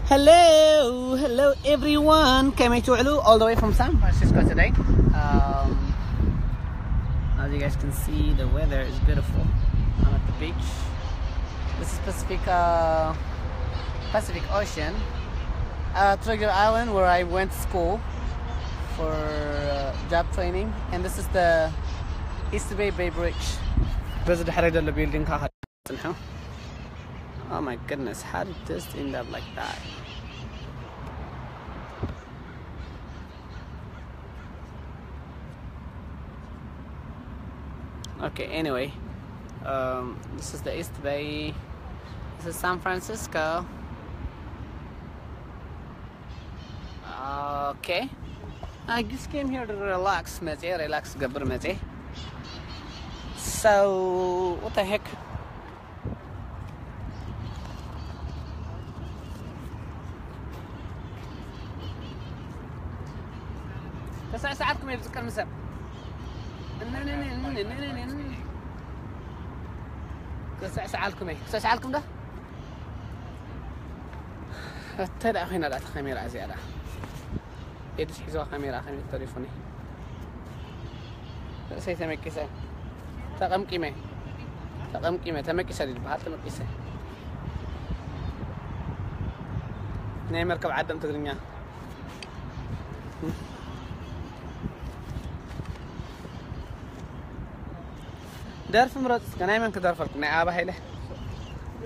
Hello, hello everyone. ከመይ ትውዕሉ? All the way from San Francisco today. Um, as you guys can see, the weather is beautiful. I'm at the beach. This is Pacific, uh, Pacific Ocean, uh, Treasure Island, where I went to school for uh, job training. And this is the East Bay Bay Bridge. በዚ ድሕረይ ዘሎ ቢልዲንግ ከዓ ጽንሑ። Oh my goodness, how did this end up like that? Okay, anyway, um, this is the East Bay. This is San Francisco. Okay. I just came here to relax መጽየ፣ ሪላክስ ገብር መጽየ። So, what the heck? ተሳዕስዓልኩም እየ ብዝቀርኒ ሰብ። ተሳዕስዓልኩም እየ። ተሳዕስዓልኩም ዶ? እተ ደኣ ኮይና ደኣ እታ ካሜራ እዚኣ ደኣ። ኤድስ ሒዝዋ ካሜራ ከመይ ተሪፉኒ። ርእሰይ ተመቂሰ። ተቐምቂመ። ተቐምቂመ። ተመቂሰ ድዩ ዝበሃል? ተመቂሰ። ናይ መርከብ ዓደም ትግርኛ። ደርፊ ምረጹ እስከ። ናይ መን ክደርፈልኩም? ናይ ኣበባ ሃይለ?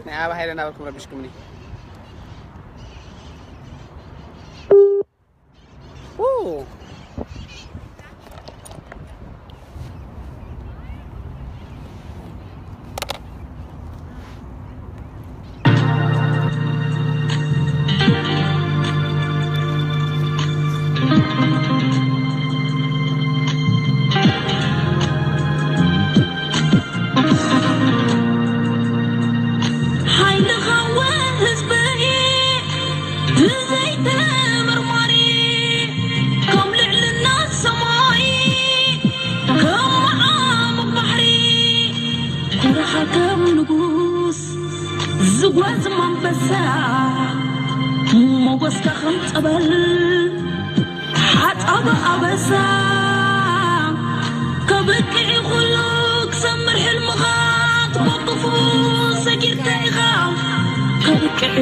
ናይ ኣበባ ሃይለ እናበልኩም ረቢሽኩምኒ። Ooh. ሓይልኻ ወህዝበይ ብዘይተመርማሪ፣ ከም ልዕልና ሰማይ፣ ከም መዓሙቕ ባሕሪ፣ ኩርኻ ከም ንጉስ ዝጓዝም ኣንበሳ፣ ሞገስካ ከም ጸበል ሓጻብ ኣበሳ። ከብቅዕ ኩሉ ክሰምር ሕልምኻ፣ ትወቅፉ ሰጊርካ ኢኻ። ከብቅዕ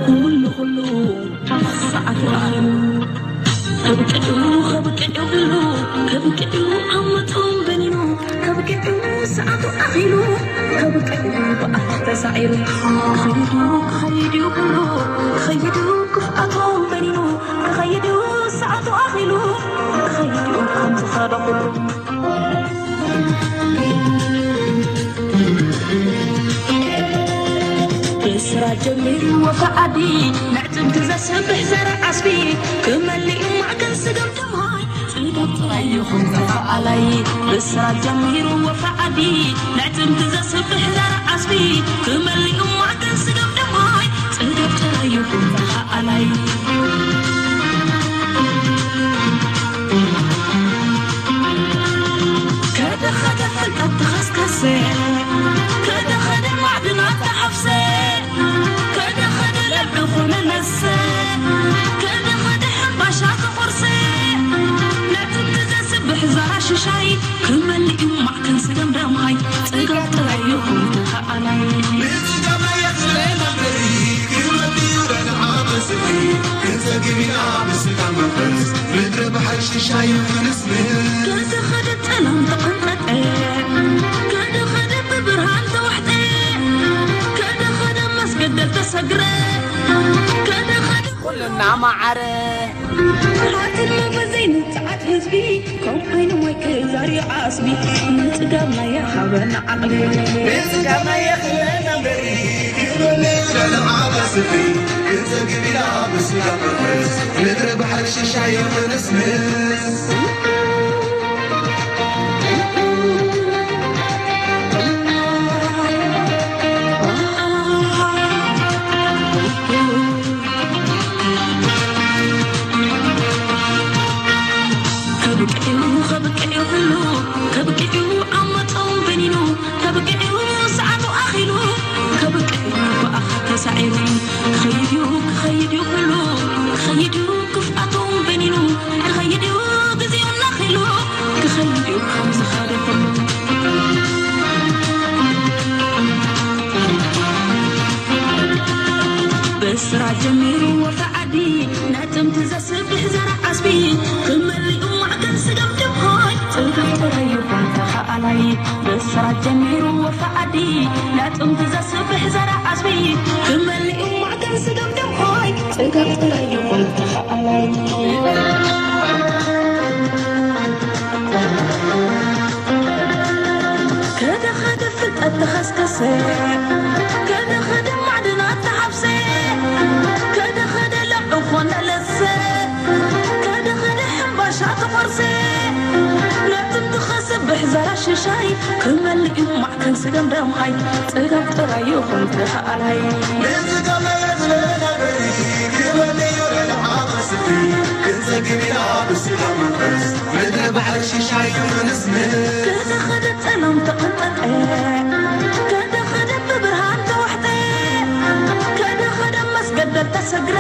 ኩሉ ኩሉ ሰዓት ኣኺሉ። ከብቅዕ ከብቅዕ ኩሉ፣ ከብቅዕ ዓመቶም በኒኑ። ከብቅዕ ሰዓቱ ኣኺሉ። ከብቅዕ ብኣፍ ተሳዒሩ። ክኸይድ እዩ፣ ክኸይድ እዩ ኩሉ፣ ክኸይድ እዩ ክፍኣቶም በኒኑ። ክኸይድ እዩ ሰዓቱ ኣኺሉ። ክኸይድ እዩ ከም ዝኸደ ኩሉ። ብስራ ጀሚሩ ወፍሪ ዓዲ፣ ምዕጽምቲ ዘስብሕ ዘርኢ ዓስቢ፣ ክመልእ እዩ ማዕከን ስገም ደማይ፣ ጽጋብ ጥራይ ይኹን ተኸኣላይ። ብስራ ጀሚሩ ወፍሪ ዓዲ፣ ምዕጽምቲ ዘስብሕ ዘርኢ ዓስቢ፣ ክመልእ እዩ ማዕከን ስገም ደማይ፣ ጽጋብ ጥራይ ይኹን ተኸኣላይ። ከደ ኸደ ፍልጠት ተኸስከሰ፣ ከደ ኸደ ማዕድናት ተሓፍሰ፣ ከደ ኸደ ለብዒ ኾነ ነሰ፣ ከደ ኸደ ሕምባሻ ተኾርሰ። ነቲ ዘስብሕ ዘራ ሽሻይ፣ ክመልእ እዩ ማዕከን ስገም ደማይ፣ ጽጋብ ጥራይ ይኹን ተኸኣላይ። ከደ ኸደ ጸላም ተቐንጠጠ፣ ከደ ኸደ ብብርሃን ተዋሕጠ፣ ከደ ኸደ መስገደል ተሰግረ፣ ከደ ኸደ ኩልና ማዓረ። ሓትኖ በዘይ ንጽዓት ህዝቢ፣ ከም ዓይኒ ማይ ክዛሪ ዓስቢ፣ ንጽጋብና የሃበና ዓቕሊ። ንጽጋብና የኽለና እምበሪ፣ ይበለና ዓባስቢ፣ ክንጸግብ ኢና ብስጋ መንፈስ፣ ምድሪ ባሕሪ ሽሻይ ክንስምስ። ከብቅዕ እዩ፣ ከብቅዕ እዩ ኩሉ፣ ከብቅዕ እዩ ዓመቶም በኒኑ፣ ከብቅዕ እዩ ሰዓቱ ኣኺሉ፣ ከብቅዕ እዩ ብኣኻ ተሳዒሩ፣ ክኸይድ እዩ፣ ክኸይድ ብስራት ጀሚሩ ወርታ ዓዲ፣ ናይ ጥንቲ ዘስብሕ ዘርእ ዓስቢ፣ ክመልኡ ማዕከን ስገም ደምሆይ፣ ጽንተት ጥራይ ይኹን ተኸኣላይ። ብስራት ጀሚሩ ወርታ ዓዲ፣ ናይ ጥንቲ ዘስብሕ ዘርእ ዓስቢ፣ ክመልኡ ማዕከን ስገም ደምሆይ፣ ጽንተት ጥራይ ይኹን ተኸኣላይ። ከደ ኸደ ፍልጠት ተኸስከሰ፣ ከደ ኸደ ማዕድናት ተሓብሰ፣ ከደ ኸደ ለምዑ ኮነ ለሰ፣ ከደ ኸደ ሕምባሻ ተቖርሰ። ነቲ ትኸስብሕ ዘራ ሽሻይ ክመልእ እዩ ማዕከን ስገም ደምሃይ፣ ጽጋብ ጥራይ ይኹን ተኸኣላይ። ንጽጋብ ዝለና በሪ ክመልእ እዩ ለልዓ ቐስፊ፣ ክንጸግብ ኢና ብስጋ መንፈስ። ምድሪ ባሕሪ ሽሻይ ክንስምስ። ከደ ኸደ ጸላም ተቐንጠጠ፣ ከደ ኸደ ብብርሃን ተዋሕጠ፣ ከደ ኸደ መስገደል ተሰግረ፣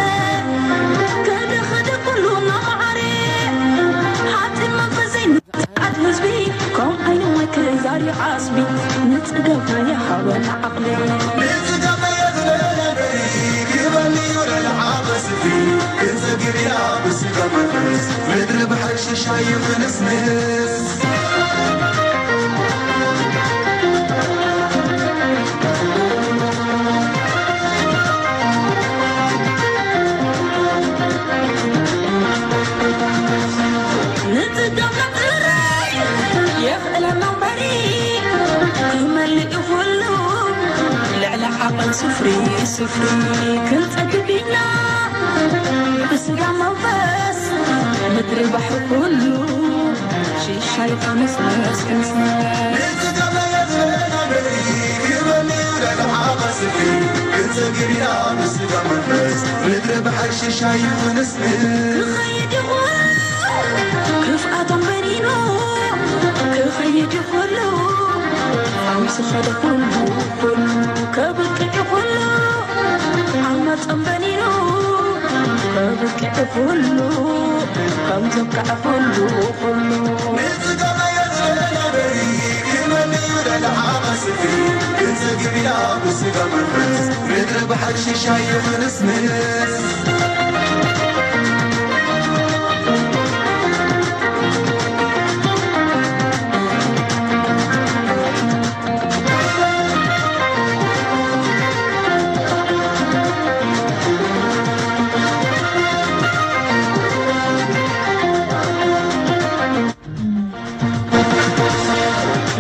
ከደ ኸደ ኩሉ እናመዓረ። ሓጢ መንፈስ ዘይንጽዓት ህዝቢ፣ ከም ዓይኒ ማይ ክዛሪ ዓስቢ፣ ንጽገብና የሃበና ዓቕሊ። ንጽገብና የዝለለ በሪ፣ ክበኒ ይውረድ ዓቐስቢ፣ ክንጸግብ ኢና ብስጋ መንፈስ። ምድሪ ባሕሪ ሽሻይ ክንስምስ። ንጽጋብ ጥራይ የኽእለና እምበሪ፣ ክመልእ ኩሉ ልዕሊ ዓቐል ስፍሪ ስፍሪ ክንጸግብ ኢና። ብስጋ መንፈስ ምድሪ ባሕሪ ኩሉ ሽሻይ ክንስምስ ክንስምስ። ንጽጋብ ጥራይ የኽእለና እምበሪ፣ ክመልእ ልዕሊ ዓቐል ስፍሪ ክንጸግብ ኢና። ብስጋ መንፈስ ምድሪ ባሕሪ ሽሻይ ክንስምስ። ክኸይድ ይኹን ክፍኣቶም በኒኑ፣ ክኸይድ ይኹሉ ኣብ ዝኸደ ኩሉ፣ ኩሉ ከብቅዕ ይኹሉ ዓመጾም በኒኑ፣ ከብቅዕ ይኹሉ ከም ዘብቅዐ ኩሉ፣ ኩሉ። ንጽጋብ ጥራይ የኽእለና እምበሪ፣ ክመልእ ልዕሊ ዓቐል ስፍሪ ክንጸግብ ኢና ብስጋ መንፈስ። ምድሪ ባሕሪ ሽሻይ ክንስምስ።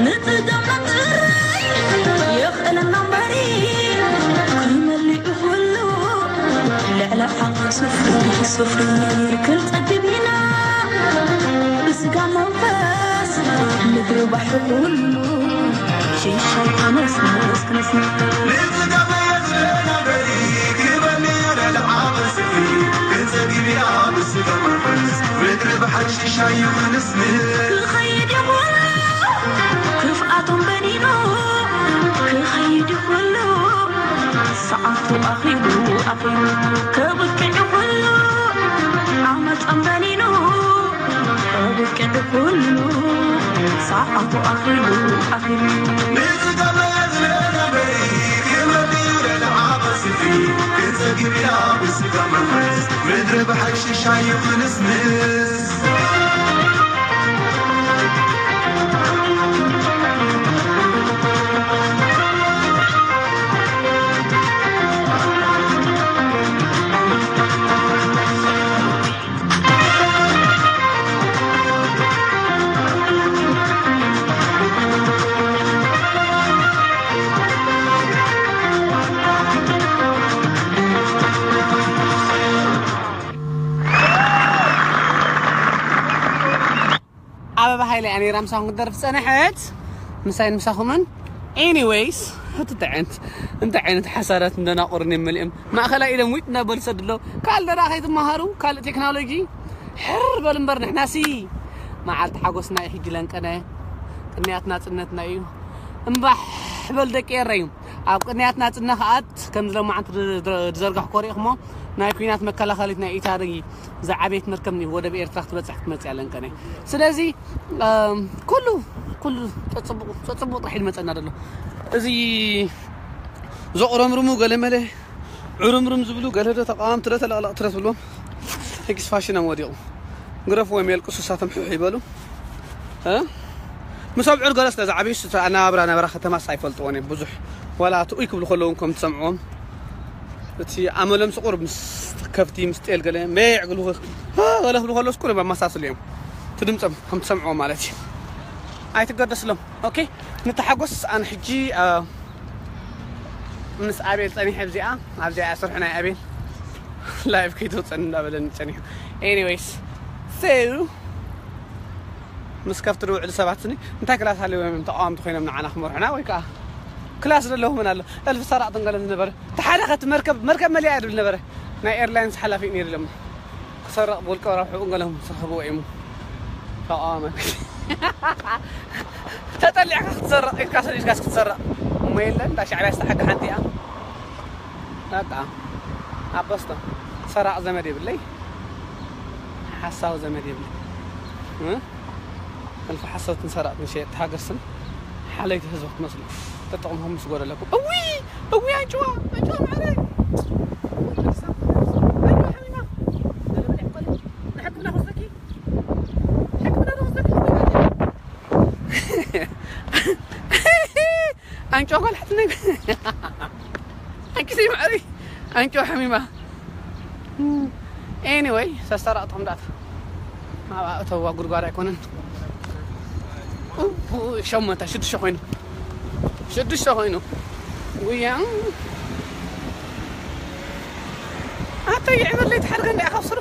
ንጽጋብ ጥራይ የኽእለና እምበሪ፣ ክመልእ ኩሉ ልዕሊ ዓቐል ስፍሪ ስፍሪ ክንጸግብ ኢና። ብስጋ መንፈስ ምድሪ ባሕሪ ኩሉ ሽሻይ ክንስምስ ክንስምስ። ንጽጋብ ጥራይ የኽእለና እምበሪ፣ ክመልእ ልዕሊ ዓቐል ስፍሪ ክንጸግብ ኢና። ብስጋ መንፈስ ምድሪ ባሕሪ ሽሻይ ክንስምስ። ክኸይድ ይኹሉ ክፍኣቶም በኒኑ፣ ክኸይድ ይኹሉ ሰዓቱ ኣኺሉ፣ ኣኺሉ ከብቅዕ ይኹሉ ዓመጾም በኒኑ፣ ከብቅዕ ይኹሉ ሰዓቱ ኣኺሉ፣ ኣኺሉ። ንጽጋብ ጥራይ የኽእለና እምበሪ፣ ክመልእ ልዕሊ ዓቐል ስፍሪ ክንጸግብ ኢና ብስጋ መንፈስ። ምድሪ ባሕሪ ሽሻይ ክንስምስ። ኣበባ ሃይለ እያ ነይራ ምሳኹም ክትደርፍ ዝጸንሐት፣ ምሳይን ምሳኹምን። ኤኒዌይስ፣ እቲ እንታይ ዓይነት፣ እንታይ ዓይነት ሓሳዳት እንደናቑርን እዮም መሊኦም። ማእኸላይ ኢሎም ዊጥ እንዳበሉ ይሰዱ ኣለዉ። ካልእ ደኣ ከይትመሃሩ፣ ካልእ ቴክኖሎጂ። ሕር በሉ እምበር፣ ንሕናሲ መዓልቲ ሓጎስና እዩ ሕጂ ለንቀነ። ቅንያት ናጽነትና እዩ። እምባሕ በሉ ደቂ ኤረይ። ኣብ ቅንያት ናጽነት ከኣ ከም ዝለማዓንቲ ዝዘርጋሕኩዎ ርኢኹሞ፣ ናይ ኲናት መከላኸሊት ናይ ኢታሊ ዝዓበየት መርከብ ወደብ ኤርትራ ክትበጽሕ ክትመጽእ እያ ለንቀነ። ስለዚ፣ እም፣ ኩሉ፣ ኩሉ ጸጽቡቑ፣ ጸጽቡቑ ጥራሕ እዩ ዝመጸና ዘሎ። እዚ ዘቑረምርሙ ገለመለ ዕርምርም ዝብሉ ገለ ዶ ተቃወምቲ ዶ ተለቕለቕቲ ዶ ትብልዎም፣ ሕጊስ ፋሽኖም ወዲቑ። ግረፍዎም የልቅሱ፣ እሳቶም ሕሕ ይበሉ። እ? ምስ ኣብዑር ገለ ስለ ዝዓብዩ፣ እቲ ኣነባብራ ነበራ ከተማስ ኣይፈልጥዎን እዮም ብዙሕ። ዋላ እቲ ኡይ ክብሉ ከለዉ ከም ትሰምዕዎም፣ እቲ ኣመሎም ስቑር ምስ ከፍቲ፣ ምስ ጤል ገለ ሜዕ ክብሉ፣ እ፣ ገለ ክብሉ ከለዉ ስቁር እዮም ኣመሳስሉ እዮም። እቲ ድምጾም ከም ትሰምዕዎ ማለት እዩ። ኣይትገደስሎም። ኦኬ፣ ንተሓጎስ። ኣነ ሕጂ፣ እ፣ ምስ ኣቤል ጸኒሐ ኣብዚኣ፣ ኣብዚኣ እያ ስርሑ ናይ ኣቤል። ላይቭ ከይትወጸኒ እንዳበለኒ ጸኒሑ። ኤኒዌይስ፣ so፣ ምስ ከፍቲ ዝውዕሉ ሰባት ስኒ እንታይ ክላስ ሃልዎም እዮም ተቃወምቲ ኮይኖም ንዓና ክመርሑና? ወይ ከዓ ክላስ ዘለዎም ምን ኣሎ? እልፊ ሰራቕትን ገለን ዝነበረ፣ እቲ ሓደ ከቲ መርከብ፣ መርከብ መሊኣ እያ ድብል ነበረ። ናይ ኤርላይንስ ሓላፊ እዩ ነይሩ ኢሎም። ክሰርቕ ብውልቀ ረብሕኡ ገለዎም ዝረኽብዎ እዮም። ተቃዋሚ። ተጠሊዕካ ክትሰርቕ ኢልካ ሰዲድካስ ክትሰርቕ እሞ የለን። እንዳ ሻዕብያ ዝተሓገ ሓንቲ እያ። በቃ ኣበስቶ። ሰራቕ ዘመድ የብለይ፣ ሓሳዊ ዘመድ የብለይ። እ? እልፊ ሓሰውትን ሰራቕትን ሸየጥቲ ሃገር ስም ሓለይቲ ህዝቢ ክትመስሉ ተጠቕምኹም ምስ ጎደለኩም። እዊ! እዊ ኣንጭዋ! ኣንጭዋ ማዕረ! ኣንጭዋ ሓሚማ! ንሕክምና ክወስደኪ? ሕክምና ክወስደኪ? ኣንጭዋ ጓል ሓትነይ። ኣንቺ ዘይምዕሪ ኣንጭዋ ሓሚማ። ኤኒወይ፣ ሰስተራቕጥኹም ዳት ኣብ ኣእተዋ ጉድጓድ ኣይኮነን። ኡ፣ ሸሞንተ፣ ሽዱሽተ ኮይኑ። ሽዱሽተ ኮይኑ። ጉያ። ኣታ ይዕበለይ ትሓድገ እንዳ ኢኻ ብስሩ።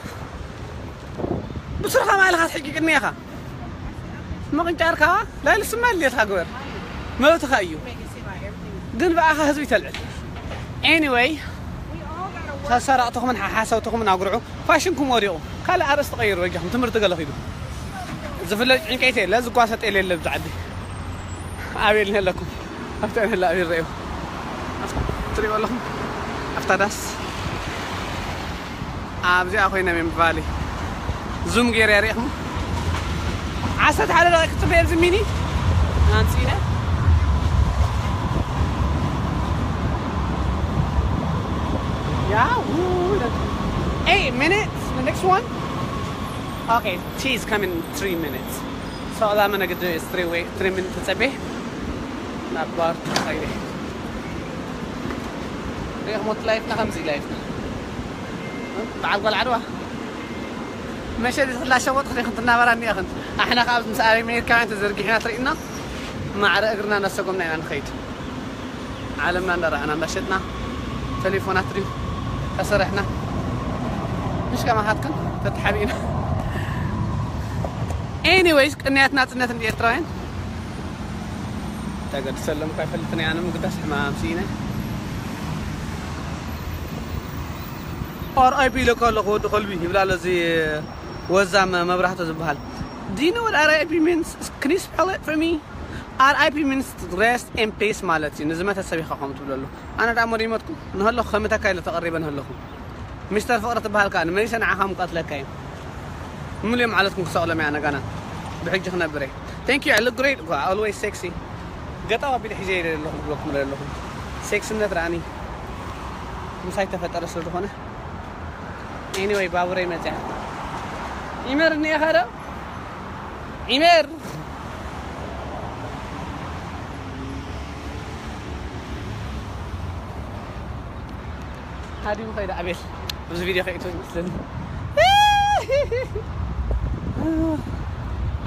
ብስርኻ ማለኻ ትሕቂቅኒ ኢኻ። ምቕንጫርካ ላይል ስማ ልየትካ ግበር። መብትኻ እዩ። ግን ብኣኻ ህዝቢ ተልዕል። ኤኒወይ፣ ሰሰራቕትኹምን ሓሓሰብትኹምን ኣጉርዑ። ፋሽንኩም ወዲቑ። ካልእ ኣርእስቲ ቀይሩ በጃኹም። ትምህርቲ ገለ ኺዱ። ዝፍለጥ ዕንቀይቲ የለ፣ ዝጓሰ ጤል የለ ብዛ ዓዲ። ኣቤል ነለኩም። ኣብታ ነላ ኣቤል ረእዩ። ትሪእዎ ኣለኹም። ኣብታ ዳስ። ኣብዚኣ ኮይነ እየ ቫሊ ዙም ገይረ ርኢኹም። ዓሰርተ ሓደ ደቂቕ ክጽበ ኣብዚ ሚኒ ኣምጺነ። Yeah, woo, eight minutes, the next one. Okay, she's coming three minutes. So, I'm gonna do is three way, three minutes ተጸበ። ናብ ባር ተኸይደ። ሪኢኹም ሞት ላይፍና ከምዚ ላይፍና። በዓል ጓል ዓድዋ። መሸ ዝኽላ ሸወጥ ክሪኽን ትናበራ እኒኣኽን። ኣሕና ከኣ ምስ ኣሜሪካውያን ተዘርጊሕና ትርኢና። ማዕረ እግርና እናሰጎምና ኢና ንኸይድ። ዓለምና እንዳረኣና እንዳሸጥና፣ ተሌፎናት ድዩ ተሰረሕና። ምሽ ከማኻትክን ተተሓቢእና። ኤኒዌይስ፣ ቅንያት ናጽነት እንዲ ኤርትራውያን። ተገድሰሎም እኳ ኣይፈልጥን እየ፣ ኣነ ምግዳስ ሕማም ስኢነ። ኣር ኣይ ፒ ኢለካ ኣለኹ ወዲ ከልቢ ይብላ ኣሎ እዚ ወዛም መብራህቶ ዝበሃል። Do you know what R I P means? Can you spell it for me? R I P means rest in peace ማለት እዩ። ንዝመተ ሰብ ኢኻ ከምኡ ትብለሉ። ኣነ ደኣ ሞት ይመትኩ ንሃለኹ ከምተካ ኢለ ተቐሪበ ንሃለኹ። ሚስተር ፍቕሪ ትበሃል ከኣ ንመሊሰ ንዓኻ ምቀትለካ እየ። ሙሉእ ዓመትኩም ክሰቕሎም እያ ነጋና። ብሕጂ ክነብር እየ። Thank you, I look great እኳ፣ always sexy። ገጣው ኣቢለ ሒዘ ኢለ ኣለኹ፣ ዝብለኩም ዘለኹ። ሴክስነት ረኣኒ ምሳይ ተፈጠረ ስለ ዝኾነ። ኤኒወይ፣ ባቡረይ መጽያ። ዒመር እኒኤኻ ዶ? ዒመር። ሃዲሙ ከይዱ ኣቤል። ኣብዚ ቪድዮ ከይእትዎ ይመስለኒ።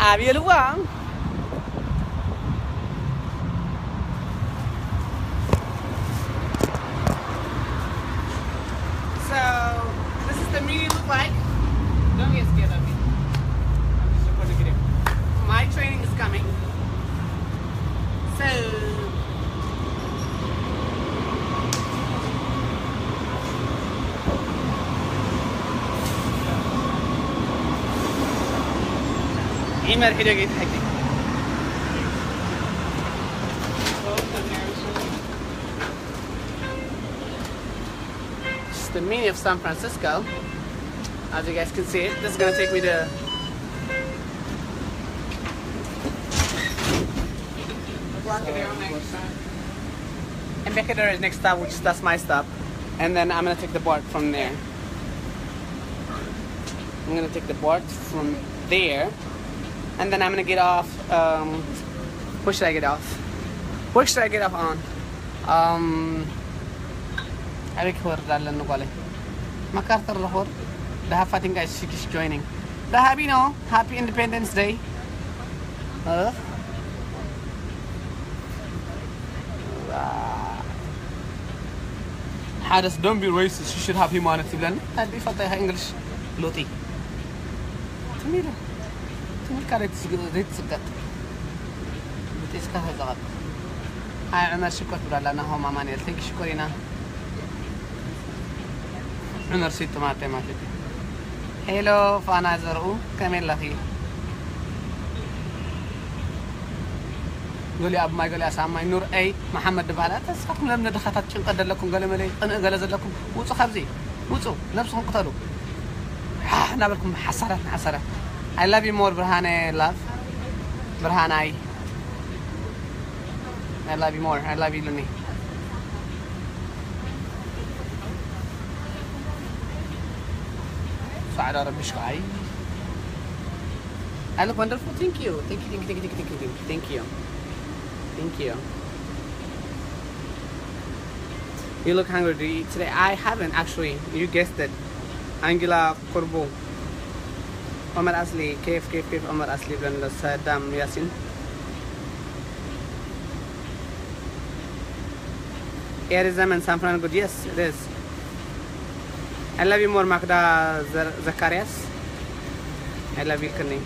ኣቤልዋ። So, this is the meeting look like. Don't get scared of me. I'm just recording a video. My training is coming. So, ዒመር ሒደ ገይት ሓቂ። It's the mini of San Francisco. As you guys can see it, this is gonna take me to Embarcadero next time. Embarcadero is next stop, which is that's my stop. And then I'm gonna take the BART from there. I'm gonna take the BART from there, and then I'm gonna get off. Um, where should I get off? Where should I get off on? Um, ኣበይ ክወርድ ኣለኒ ጓለይ? መካርተር ረኾር። The have fighting guys, she's joining. The happy, no, happy Independence Day. Uh, ሓደስ don't be racist, you should have humanity ብለኒ። ኣዲ ፈታ ኢኻ እንግሊሽ ሎጢ ትሚሉ ትሚልካ ዘይትስገጥ ብጤስካ ተዘቐጥ። ኣይ ዑመር ሽኮር ትብላላ ናሆም ኣማኑኤል፣ ቴንክ ሽኮር ኢና። ዑመር ሲጥ ማቴ ማቴ። ሄሎ ፋና ዘርኡ፣ ከመይ ኣለኺ? ገሊኣ ኣብ ማይ ገሊኣ ሳብ ማይ። ኑር ኤይ መሓመድ ድበሃል። ኣታ ንስኻትኩም ለምነ ድኻታት ጭንቀት ዘለኩም፣ ገለ መለ ቅንእ ገለ ዘለኩም ውጹ ካብዚ ውጹ፣ ነብስኹም ቅተሉ። ሓሕ እናበልኩም ሓሳራት ንሓሳራት። I love you more ብርሃነ፣ love ብርሃናይ። I love you more. I love you ኢሉኒ። ጻዕዳ ረቢሽካ። ኣይ I look wonderful. Thank you. Thank you. Thank you. Thank you. Thank you. Thank you. Thank you. You look hungry. Do you eat today? I haven't actually. You guessed it. Angela Kurbu. Omar Asli. Kef, kef, kef. Omar Asli. Brenda Saddam Yasin. Here is Zaman San Francisco. Yes, it is. I love you more, Magda Zer- Zacharias. I love you, Kenny.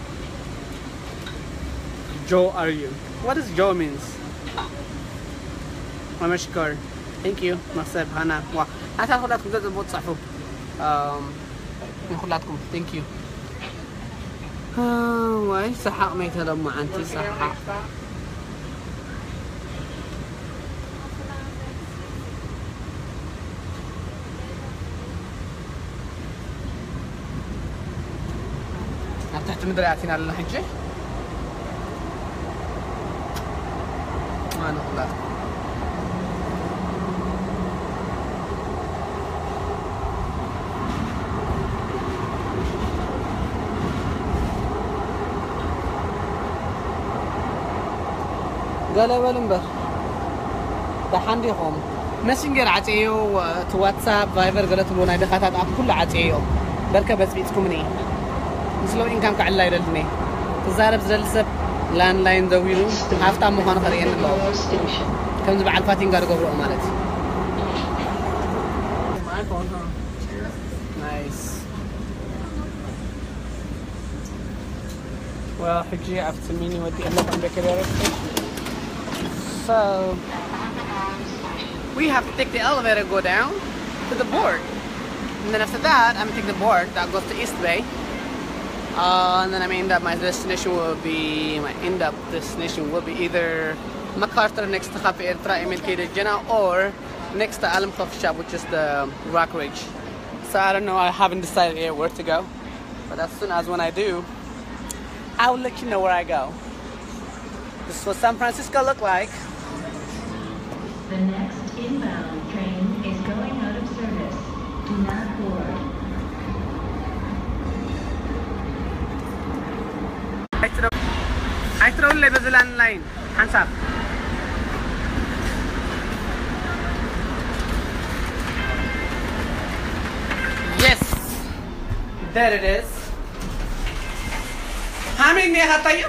Joe, are you? What does Joe means? Mamashkar. Thank you, Masab Hana. Wa. Asa ko dat ko dat bot sa fo. Um, Thank you. ዋይ ሰሓቕ መይተ ሎማዓንቲ ሰሓቕ። ኣብ ትሕቲ ምድሪ ኣቲና ኣለና ሕጂ። ኣነ ኩላትኩም ገለ በሉ እምበር። ደሓን ዲኹም? መሲንጀር ዓፅየዮ፣ እቲ ዋትሳፕ፣ ቫይበር ገለ ትብሉ ናይ ድኻታት ኣፕ ኩሉ ዓፅየዮ። በርከ በፅቢፅኩምኒ። ምስ ሎው ኢንካም ከዕልል ኣይደልን እየ። ክዛረብ ዝደሊ ሰብ ላንድላይን ደዊሉ ሃፍታም ምዃኑ ከርእየኒ ኣለዎ። ከምዚ በዓል ፋቲንጋ ዝገብርኦ ማለት እዩ። ናይስ። Well, ሕጂ ኣብቲ ሚኒ ወዲእ ኣለኹ፣ on the elevator station. So, we have to take the elevator, go down to the BART. And then after that, I'm gonna take the BART that goes to East Bay. Uh, and then I may end up, my destination will be, my end up destination will be either MacArthur next to Cafe Ertra, Emil K. Dejena, or next to Alam Coffee Shop, which is the Rock Ridge. So I don't know, I haven't decided yet where to go. But as soon as when I do, I will let you know where I go. This is what San Francisco look like. The next inbound train is going out of service. Do not board. ኣይትረውለይ በዚ ላንድላይን ሓንሳብ። Yes! There it is. ሃመይ እኒኤ ካታዮ?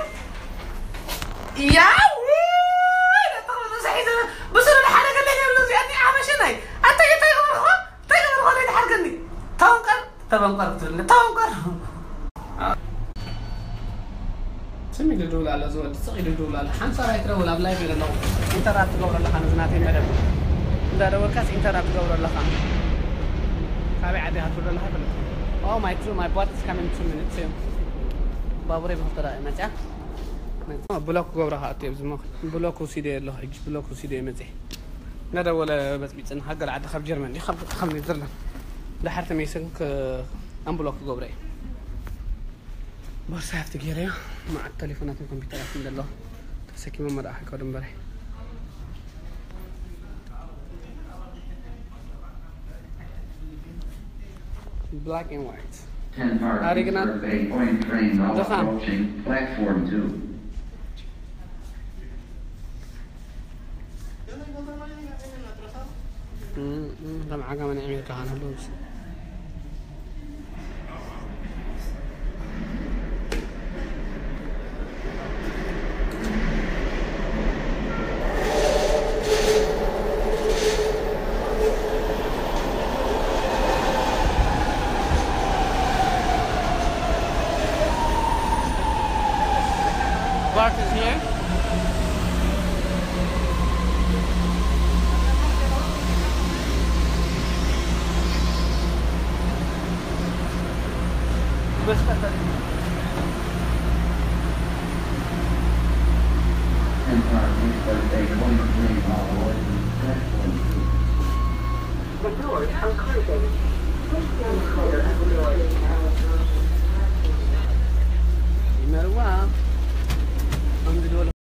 ያው! ብስሩ ሓደ ገለ የብሉ እዚኣ እኒኣ ሓበሸናይ። ኣታዮ እንታይ ገበርኩ? እንታይ ገበርኩ? እንታይ ትሓርገኒ? ተወንቀር፣ ተበንቀር ክትብልኒ። ተወንቀር። ስሚ ድድውል ኣሎ ዝወዲ ስቕ ኢሉ ድውል ኣሎ። ሓንሳብ ኣይትደውል ኣብ ላይቭ እየ ዘለኹ። ኢንተራፕት ትገብሮ ኣለኻ ነዚ ናተይ መደብ። እንዳደወልካስ ኢንተራፕት ትገብሮ ኣለኻ። ካበይ ዓዲ ኢኻ ትውልድ ኣለኻ ይፈልጥ። Oh my two, my butt is coming two minutes እዩ። ባቡረይ ብኽልተ ደቂቕ መፅያ። ብሎክ ክገብሮ ከዓ እትዮ ብዝሞ ብሎክ ወሲደ ኣለኹ ሕጂ ብሎክ ወሲደ እየ መፅየ። እናደወለ በፅቢፅን ሃገር ዓዲ ካብ ጀርመን ድዩ ካብ ካብ ኔዘርላንድ። ድሓር ተመይሰን ኣምብሎክ ክገብሮ እየ። ቦርሳ ሃፍቲ ገይረዮ። መዓት ቴሌፎናትን ኮምፒውተራትን ዘለዋ ተሰኪሞም መርኣ ከይከዱ እምበረ። Black and white. Ten car Are you gonna- Eastbourne Bay Point train now Doha. Approaching platform two. ከም ዓጋመ ናይ ኣሜሪካ ከነብስ። Park is here. Ten car Eastbourne Bay Point train now Approaching platform two. The doors are closing.